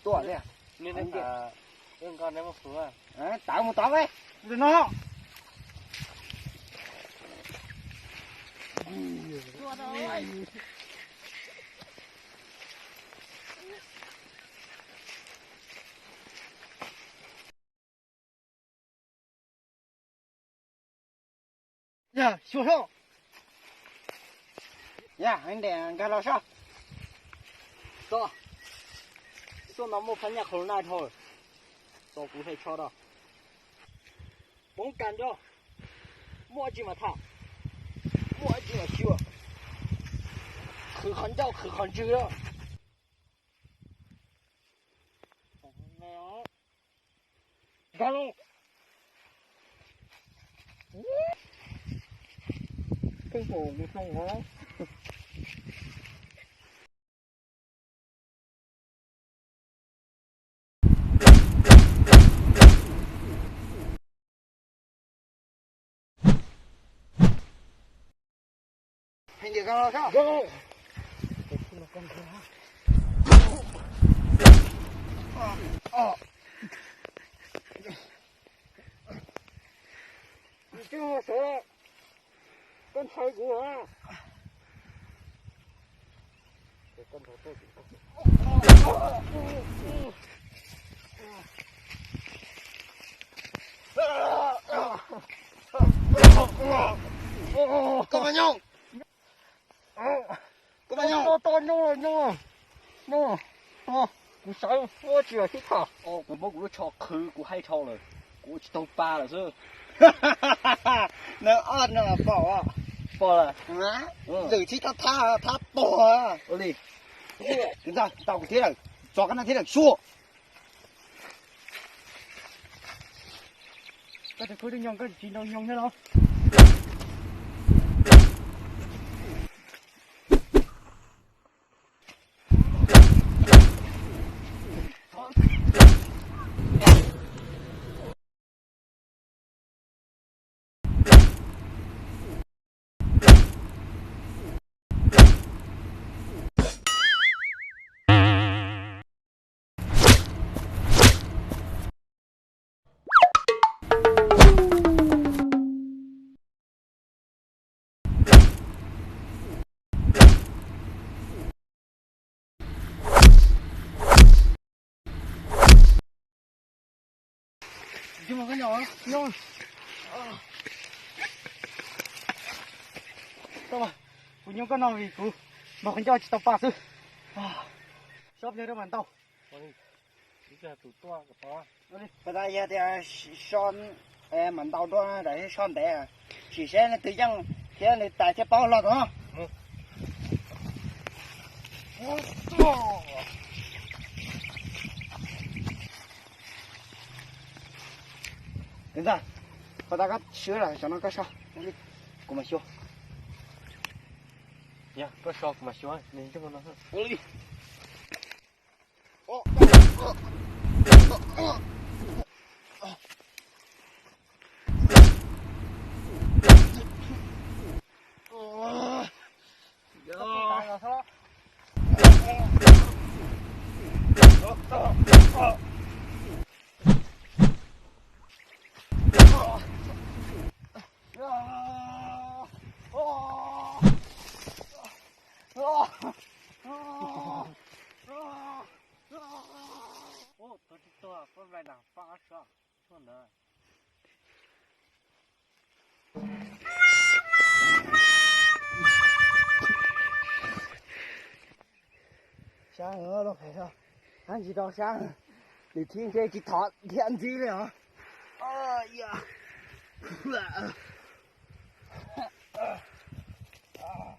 Tuaj li. Tawv mus tod me. No. Yog, xyuas soj. Yog, heev tiag, nkag los soj. Txo, xyoo no muaj phab nyaj qhov lus naj dhau lawm. Txo kuv hais tsho rau. Poob kas nco. Muaj tsi mas tham, muaj tsi mas xyuas. Qhwv qhov ncauj qhwv qhov ntswg lawm. Nkag lauj. Pheej pom kuv hloov os. Heev tiag, nkag los soj. Tsis muaj sawv, koj ntshaw kuv a. Koj mas nyob. Koj mas nyob. Tau, tau, nyob, nyob, nyob. Kuv sawv, ua tsis sib tham. Kuv muab kuv lub tsho qhwv, kuv hais dhau lawm, kuv ua tsis tau pa lawm xwb. Nws ob no pom, pom lawm. Lwm txhib thab thab, thab tuag. Ua li. Kwv ntxawg, tau kuv thiab lawm, tso koj na thiab lawm, sua. Koj tsis khwv tib nyoog, koj tsis nrau nyoog thiab los? Kuv nyob koj no vim kuv npog qhov ncauj tsis tau pa xwb. Sob pliag rau mam ntaus. Pas tas yog tias so, mam ntaus dua daim so ntev, sim seb leej twg yeej thiab nws tais thiab paub los tod. Kwv ntxawg, pas tas koj swb lawm, tsam no koj so, kuv mam xyuas. Yog koj so kuv mam xyuas. Ub, tuag tsis tuag, poj nplaig nram paj ob sab tshuaj ntawd. Sab, hab ntsis rau sab, nws thib ntsej tsis thov thiab ntxiv li os.